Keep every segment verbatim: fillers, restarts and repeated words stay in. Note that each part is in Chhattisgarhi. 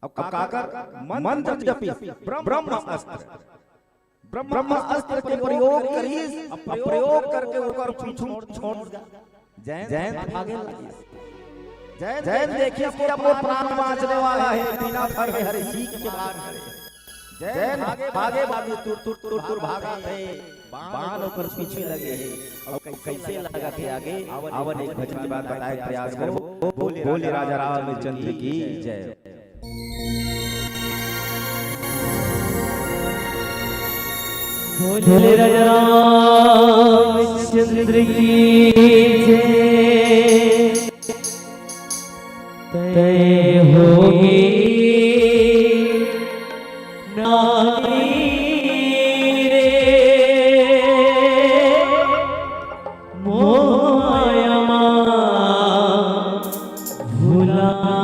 अब काकर मंत्र जपिस, ब्रह्म अस्त्र। ब्रह्म अस्त्र के प्रयोग करिस, अब प्रयोग करके ओकर पीछू छोड़ दिस। जैन भागे लगिस। जैन देखिस कि अब वो प्राण बांचने वाला है, बिना फर के हरे सीख के बाहर हरे। जैन भागे, भागे, भागे, तुर, तुर, तुर, तुर भागत हे। बाण ओकर पीछे लगे हे। अब कैसे लगत हे आगे? आवन एक भजन के बाद बताए के प्रयास करबो। बोले राजा रामचंद्र की जय। बोले राजा रामचंद्र की जय। तय होगी नारी रे, मोया मा भुलाए।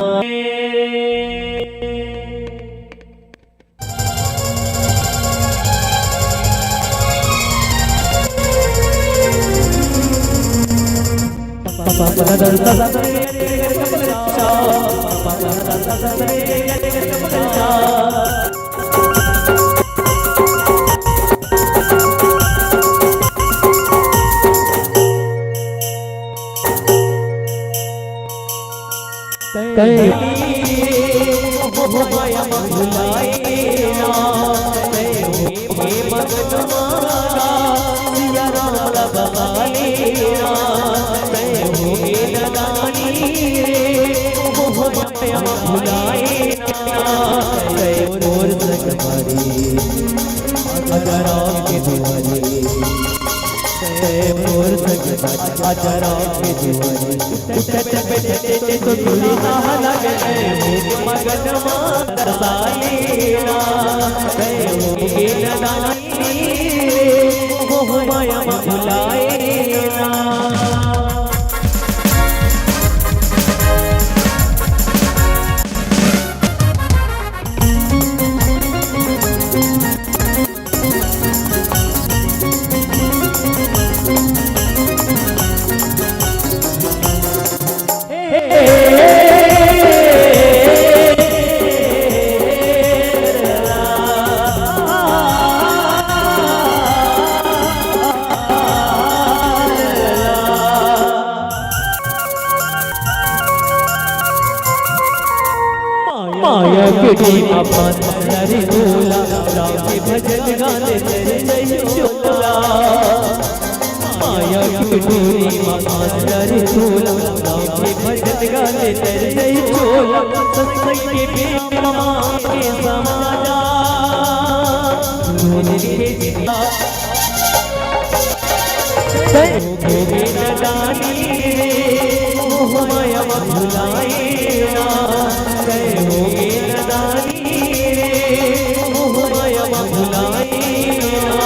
माया के टीम अपन हरी बोला, राम के भजन गाने तेरे जय चोला। माया के टीम अपन हरी बोला, राम के भजन गाने तेरे जय चोला। सत्संग के बीच माँ के समाजा, रोज के जिंदा। जय हो गोविंद दानी रे, मोह माया भुलाए ना। जय हो गोविंद दानी रे, मोह माया भुलाए ना।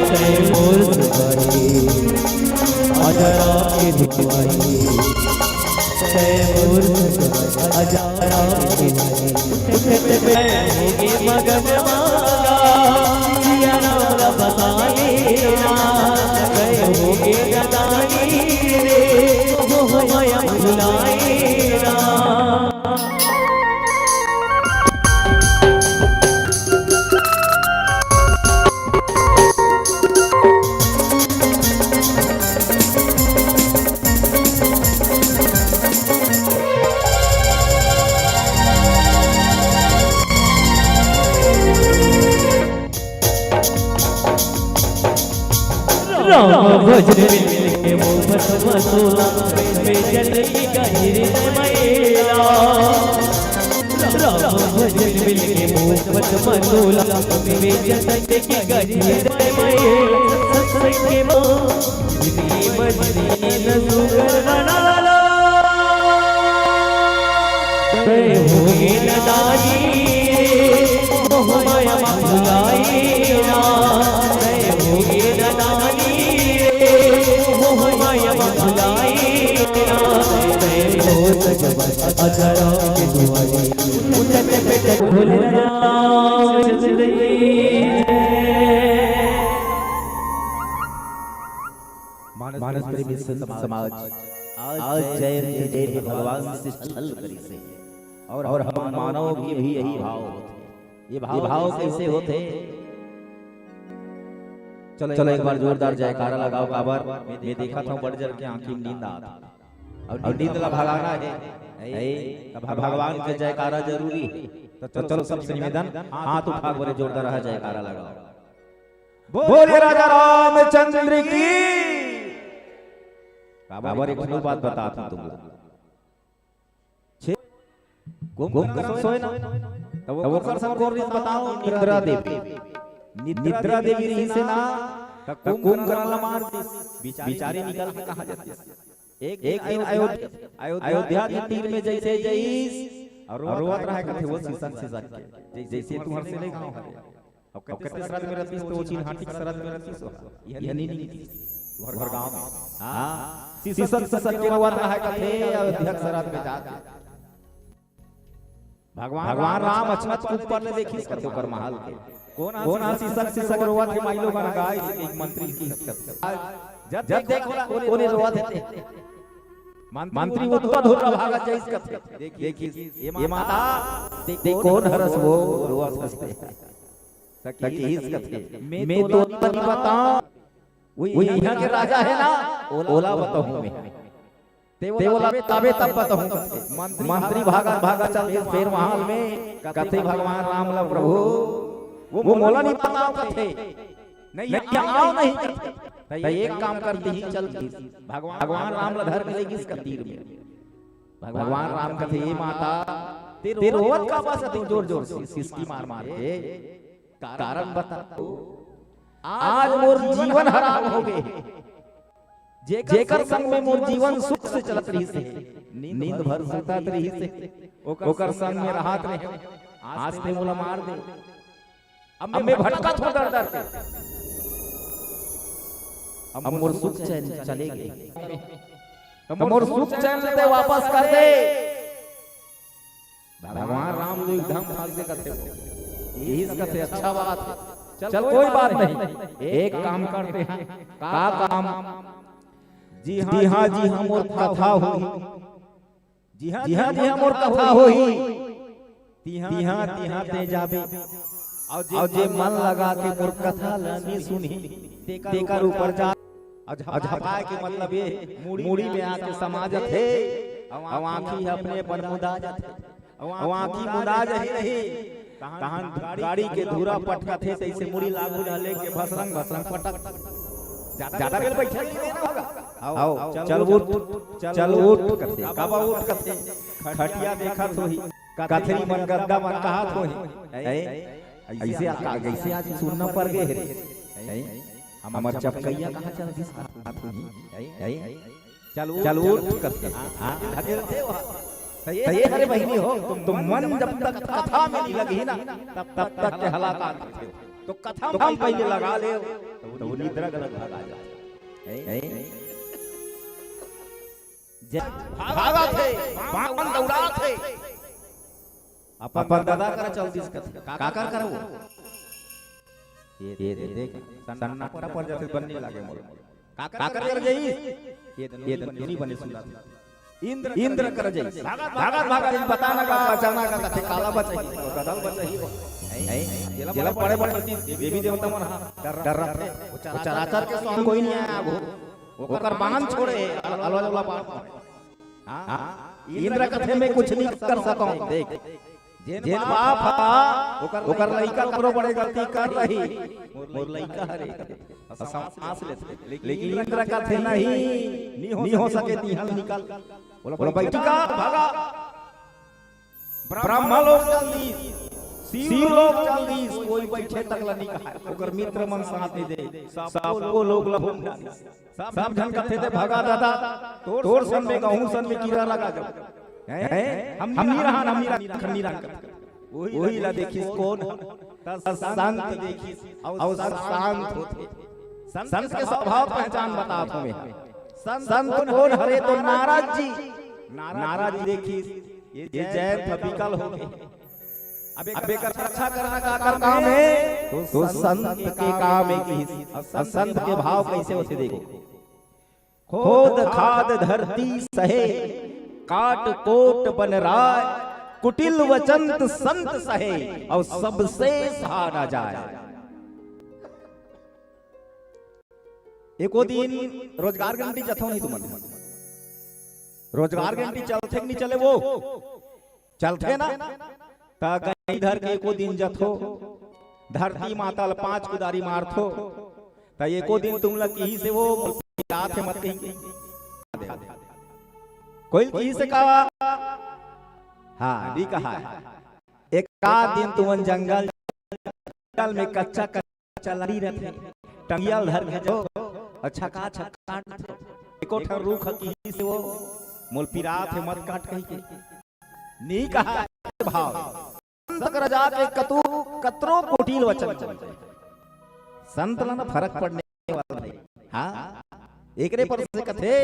जय मोर सुपारी, आजा राम के दुआरी। जय मोर सुपारी, आजा राम के दुआरी। उठत पे होगे मगन मांगा, सिया राम ला बसा लेना। गए होगे गदानी रे, मोह माया भुलाए ना। राम भजन मिलके मोहब्बत मसोला, बेचैन की गहिर मैला। राम भजन मिलके मोहब्बत मसोला, बेचैन की गहिर मैला। सत्संग के माँ जिंदगी बजनी न सुगर बना लो। जय हो गीतदानी, मोह माया भुलाए ना। जय हो गीतदानी, मोह माया भुलाए ना। जय हो सजवन अजरा के दुआरी, उठत बैठत भोले राम चंद्र की जय। मानस प्रेमी संत समाज, आज जयंती देव भगवान से छल करिस हे। और हम मानव के भी यही भाव होथे। ये भाव कैसे होथे? चलो एक बार जोरदार जयकारा लगाओ, काबर मैं देखत हूँ बड़ जर के आँखी में नींद आत हे। अउ नींद ला भगाना हे, हे, तब भगवान के जयकारा जरूरी हे। तो चलो सबसे निवेदन, हाथ उठा के बड़े जोरदार जयकारा लगाओ। बोले राजा रामचंद्र की। काबर एक ठो बात बतात हूँ तुमला। छे कुंभकर्ण सोए ना, तब ओकर संग कोन रहिस बताओ? निद्रा देवी। निद्रा देवी रहिस ना, त कुंभकर्ण ला मार दिस। बिचारी निकल के कहाँ जातिस? एक दिन अयोध्या, अयोध्या के तीर में जइसे जइस अउ रोवत रहय कथे, वो सिसक सिसक के, जइसे तुंहर से नहीं गाँव हरे। अउ कते सरहद में रहतिस, तो चिन्हाटी के सरहद में रहतिस, यह नहीं, नहीं, तुंहर गाँव में। हाँ, सिसक सिसक के रोवत रहय कथे, अयोध्या के सरहद में जाके। भगवान, भगवान राम अचमच के ऊपर ले देखिस कथे ओकर महल के। कोन हा सिसक सिसक रोवत हे माई लोगन, गाय से एक मंत्री की हरकत। जब, जब देखो ना, कोने रोवत हे। मंत्री वो तो धुर्रा भागत जाइस कथे। देखिस, ये माता, ते कोन हरस वो रोवत हस ते? त किहिस कथे, मैं तो नहीं बताऊं। वो यहाँ के राजा हे ना, ओला बताहूं मैं। ते ओला ताबे तब बताहूं कथे। मंत्री भागत भागत चल के फेर महल में कथे भगवान राम ला, प्रभु, वो मोला नहीं बताओ कथे। नहीं, आओ नहीं कथे। त एक काम करती ही चल के भगवान राम ला धर के ले गिस कथे तीर में। भगवान राम कथे, "ए माता, ते रोवत काबर हस जोर जोर से, सिसकी मार मार के? कारण बता।" आज मोर जीवन हराम हो गे। जेकर संग में मोर जीवन सुख से चलत रहिस हे, नींद भर सुतत रहिस हे, ओकर संग में रहत रहे, आज ते मोला मार दे। अब मैं भटकत हूँ दर दर के। अब मोर सुख चैन चले गे। त मोर सुख चैन ते वापस कर दे। भगवान राम जो एकदम भाग से कथे, यही से कथे, "अच्छा बात हे, चल कोई बात नहीं, एक काम करते हैं।" "का काम?" "जी हाँ, जी हाँ, मोर कथा होही।" "जी हाँ, जी हाँ, मोर कथा होही। तिहाँ, तिहाँ ते जाबे। अउ जे मन लगा के मोर कथा ला नहीं सुनही, तेकर ऊपर जा।" अउ झपाए के मतलब ये, मुड़ी में आके समा जाथे, अउ आँखी ह अपने अपन मुदा जाथे। अउ आँखी मुदा जाही रही, तहान गाड़ी के धूरा पटकथे, तइसे मुड़ी लागू न लेके भसरंग भसरंग पटक। जादा बेर बइठे नहीं रहना होगा। आओ, चल उठ, चल उठ कथे। काबर उठ कथे? खटिया देखत होही, कथरी मन गद्दा मन कहत होही। ऐ, ऐसे आ, कैसे आज सुनना पड़ गए रे? ऐ, हमर चपकैया कहाँ चल दिस कहत होही? ऐ, चल उठ, चल उठ कथे। हाँ, हाँ, ढकेलथे वहाँ। त ये, अरे बहिनी हो, तुम मन जब तक कथा में नहीं लगही ना, तब, तब तक के हलाकान करथे हो। तो कथा में पहले लगा ले, तो वो निद्रा गलत भाग आ जाथे। हैं? भागथे, बाण दौड़ाथे। अपन दादा करा चल दिस कथे। का, काकर करा वो? ये, ये दे, देख, सन्नाटा पड़ जाथे, बन्नी लागे मोर। काकर, काकर करा जइस? ये, ये नहीं बने सुनत। इंद्र, इंद्र करा जइस। भागत, भागत, भागत, बता ना का, बचाना का, कथे काला बचाही, तो ददल बचाही वो। हैं? जेला बड़े, बड़े देवी देवता मन हा, डर, डर रथे। वो चराचर के स्वामी कोई नहीं आया वो। ओकर बाण छोड़े, अल-, अलवा जवला बाण। हाँ? इंद्र कथे मैं कुछ नहीं कर सकूं। देख, जेन बाप हा, ओकर, ओकर लइका करो बड़े गलती कर रही। मोर लइका हरे। अउ सांस लेथे। लेकिन इंद्र कथे नहीं, नहीं हो सके, तिहाँ निकल। बोला, बोला, "बइठी का, भागा।" ब्रह्मा लोक चल दिस, शिव लोक चल दिस, कोई बइठे तक ला नहीं कहा। ओकर मित्र मन साथ नहीं दे, सबको लोक ला भूम डालिस। सब झन कथे ते, "भगा दादा, तोर सन में गहूं सन में कीरा लगा जाओ।" हैं? हम नहीं रहन, हम नहीं रहन, हम नहीं रहन। वही ला देखिस कोन ह? त संत देखिस, अउ संत शांत होथे। संत के स्वभाव पहचान बतात हों मैं। संत कोन हरे? तो नारद जी। नारद जी देखिस, ये जैन ह बिकल हो गे। अब एकर रक्षा करना काकर काम हे? तो संत के काम हे कि संत के भाव कैसे होथे देखो। खोद खाद धरती सहे, काट कोट बनराय, कुटिल वचन संत सहे, अउ सबसे सहा न जाय। एको दिन रोजगार गारंटी जथो नहीं तुमन? रोजगार गारंटी चलथे कि नहीं चले वो? चलथे ना? त गंजी धर के एको दिन जथो, धरती माता ल पांच कुदारी मारथो, त एको दिन तुमला किहिसे वो, मोर पिरात हे मत कहिके। कोई किहिसे का? हाँ, नहीं कहा। एक आध दिन तुमन जंगल, जंगल में कच्चा कच्चा लकड़ी रथे, टंगिया ल धर के जाओ, अच्छा का छक्का काट दो। एको ठन रूख किहिसे वो, मोर पिरात हे मत काट कहिके। नहीं कहा भाव। संत कर जाके कतू, कतरो कुटिल वचन। संत ला ना फरक पड़ने वाला नहीं। हाँ, एकरे पर से कथे,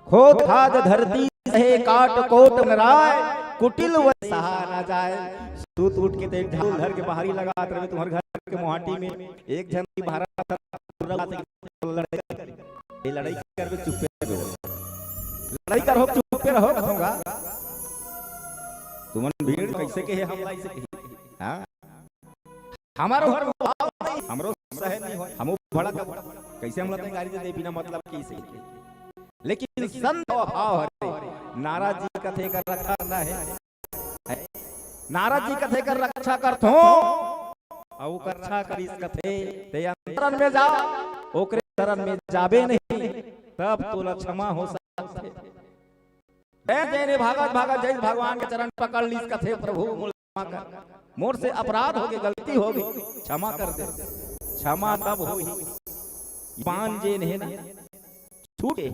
खोद खाद धरती सहे काट कोट नराय, कुटिल वचन सहा न जाय। सूत उठ के ते झाड़ू धर के बाहरी लगात रहे तुम्हारे घर के मोहाटी में, एक झन भी बाहर लड़ाई कर, ये लड़ाई करबे, चुप्पे रहो। लड़ाई करो, चुप्पे रहो, कथोंगा। तुमन भीड़ कैसे के हे, हमला ऐसे के हे? हाँ? हमारो घर में भाव नहीं, हमरो सहन नहीं होय, हमो भड़क, कैसे हमला तैं गारी दे दे बिना मतलब के से। लेकिन संत भाव हरे, नाराज जी कथे कर रक्षा करना है। नारद जी कथे कर रक्षा करथों, अउ कर रक्षा करिस कथे, ते अंतरन में जा, ओकरे शरण में जाबे नहीं, तब तोला क्षमा हो सकथे। जय जय ने भागत भागत जय भगवान के चरण पकड़ लिस कथे, प्रभु मोला क्षमा कर, मोर से अपराध होगे, गलती होगे, क्षमा कर दे। क्षमा तब होही, बान जेन हे ना, छूटे,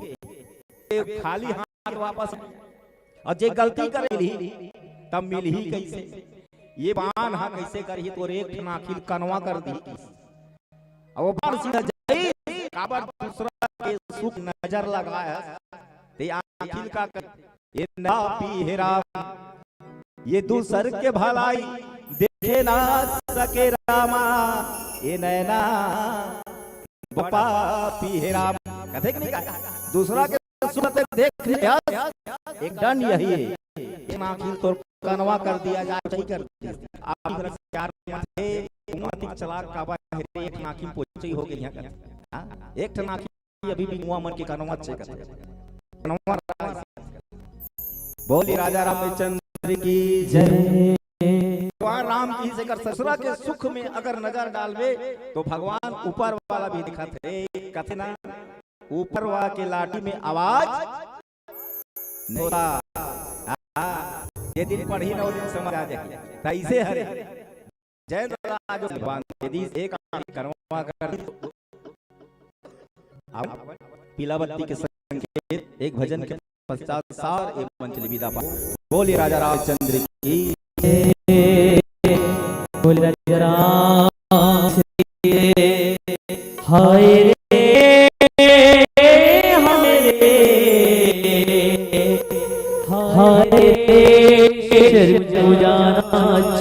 खाली हाथ वापस। अउ जे गलती करे मिलही, तब मिलही कैसे? ये बान हा कैसे करही, तोर एक ठन आँखी ल कनवा कर दिही। अब वो बान सीधा जाई, काबर दूसरा के सुख नजर लगाय हस, ते आँखी ल का कर? ये ना पी हे राम, ये दूसर के भलाई देखे ना सके रामा, ये नैना पापी हे राम। कथे कि नहीं कहा? दूसरा के सुख ते देख लिया, एक दंड यही है। एक आँखी तोर कनवा कर दिया जाए, सही कर दिया। आप इधर चार में थे, उमर अधिक चला काबा है, एक आँखी पोची हो गई है। हाँ? एक ठन आँखी अभी भी मुआ मन के कनवा चेक करथे। कनवा राम। बोली राजा रामचंद्र की जय। भगवान राम किहिसे कर ससुरा के सुख में अगर नजर डालबे तो भगवान ऊपर वाला भी दिखत हे, कथे ना, ऊपर वाला के लाठी में आवाज नहीं होता। हाँ, ये दिन पढ़ी ना, वो दिन समझ आ जाए। तैसे हरे जय राजा भगवान यदि एक आदमी कर्मा कर अब पीला बत्ती के संकेत एक भजन के पश्चात सार एवं मंच विदा पा। बोले राजा रामचंद्र की। बोले राजा राम। हाय रे, हाय रे, हाय रे, चरतु जानाच,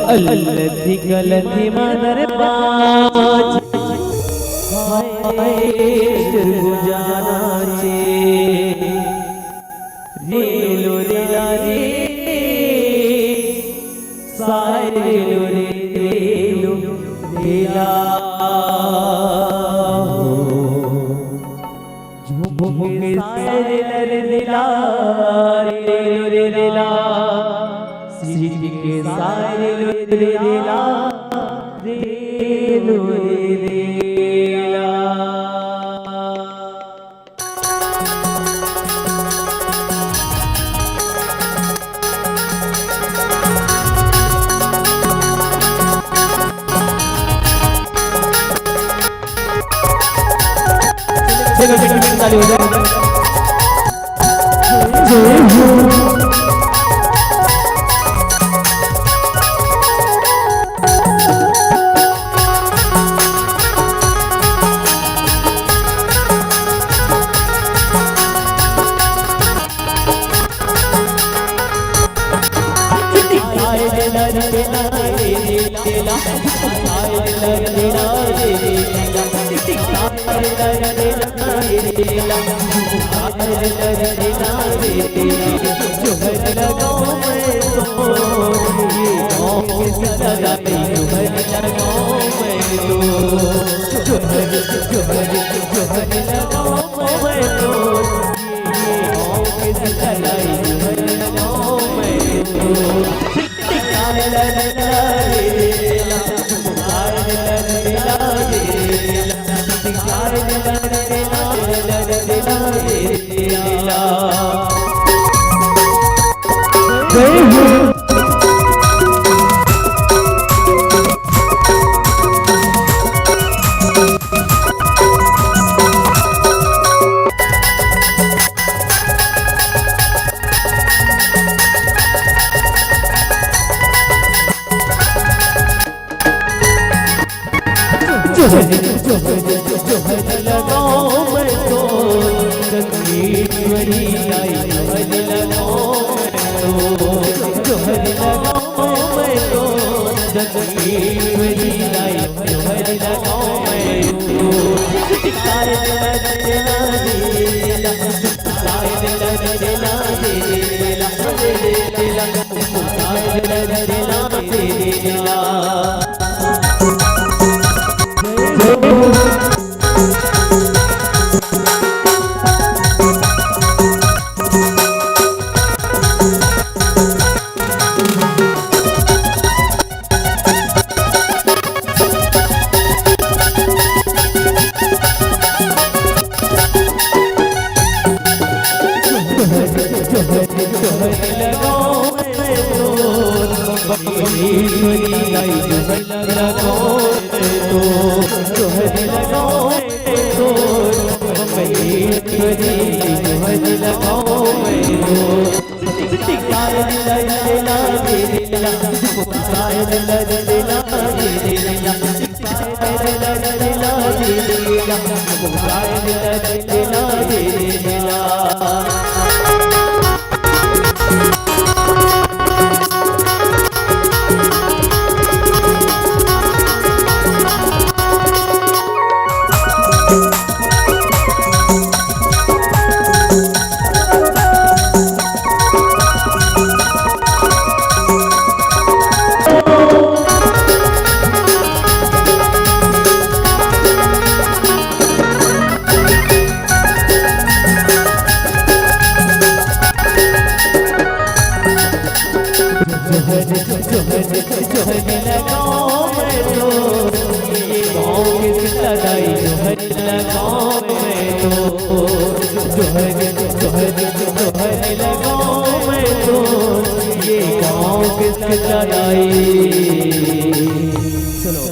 अलथि गलथि मनर बाच। हाय रे, चरतु जानाच, रेलो रेला रे, साय रेलो रे, रेलो रेला। झुमुके साय रेला रे रेला, रेलो रे रेला। सिटिके साय रेलो रे रेला, रेलो रे रेला।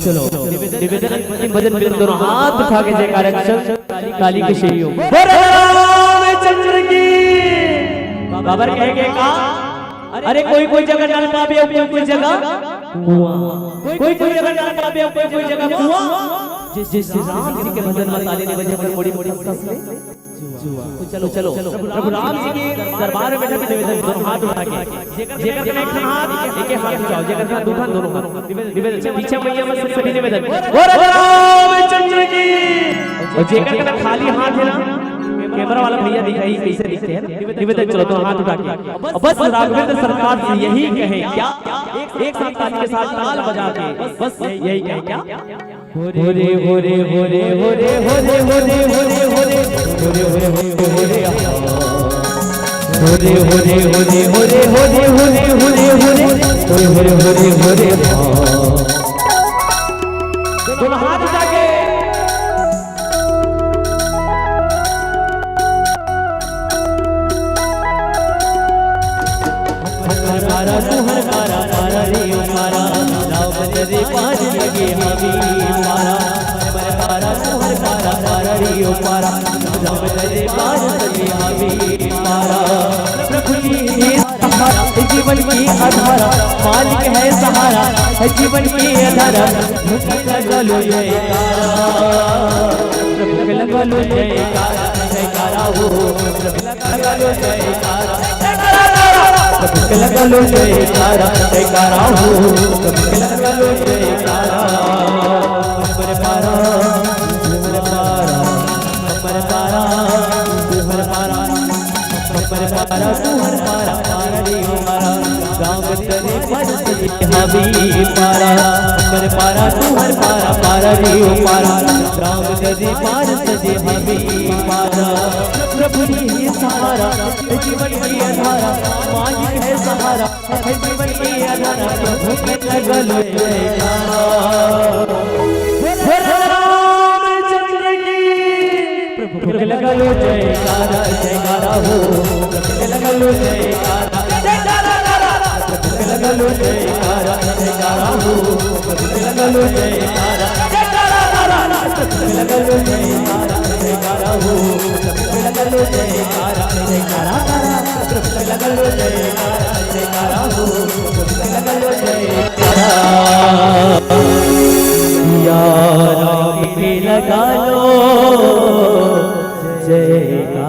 चलो, निवेदन, भजन, निवेदन, दोनों हाथ उठा के जयकारा, चल, काली के शेरियो। बोल रामचंद्र की। बाबर कहे के का? अरे कोई कोई जगह नल पाबे, कोई कोई जगह कुआं। कोई कोई जगह नल पाबे, कोई कोई जगह कुआं। जिस जिस राम जी के भजन में ताली नहीं बजे, बड़ी बड़ी जुआ। तो चलो, चलो, प्रभु राम जी के दरबार में बैठा के निवेदन, दोनों हाथ उठा के। जेकर कने एक ठन हाथ, एक एक हाथ उठाओ, जेकर कने दू ठन, दोनों हाथ। निवेदन, पीछे मैया में से सभी निवेदन। बोल रामचंद्र की। और जेकर कने खाली हाथ है ना, कैमरा वाला भैया दिखाई कैसे दिखते हैं ना। निवेदन, चलो, दोनों हाथ उठा के। और बस राघवेंद्र सरकार से यही कहे क्या? एक साथ ताली के साथ ताल बजा के बस यही कहे क्या? दोनों हाथ उठा के। हर पारा, तू हर पारा, पारा रे ओ पारा, राम तेरे पार लगे हावी पारा। हर पारा, तू हर पारा, पारा रे ओ पारा, राम तेरे पार लगे हावी पारा। प्रभु जी हे सहारा, जीवन की आधारा, मालिक है सहारा, है जीवन की आधारा। प्रभु लगा लो जयकारा, प्रभु लगा लो जयकारा, जयकारा हो, प्रभु लगा लो जयकारा, प्रभु के लगा लो जयकारा, जयकारा हो, प्रभु के लगा लो जयकारा। हर पारा, हर पारा, हर पारा, हर पारा, हर पारा, तू हर पारा, पारा रे ओ पारा, राम तेरे पार से हावी पारा। हर पारा, तू हर पारा, पारा रे ओ पारा, राम पार सजे हवे पारा, प्रभु ही सहारा, जीवन के आधारा, मालिक है सहारा, जीवन के आधारा, प्रभु के लगल जयकारा। बोलो रामचंद्र की, प्रभु के लगल जयकारा, जयकारा हो, प्रभु के लगल जयकारा, जयकारा, जयकारा।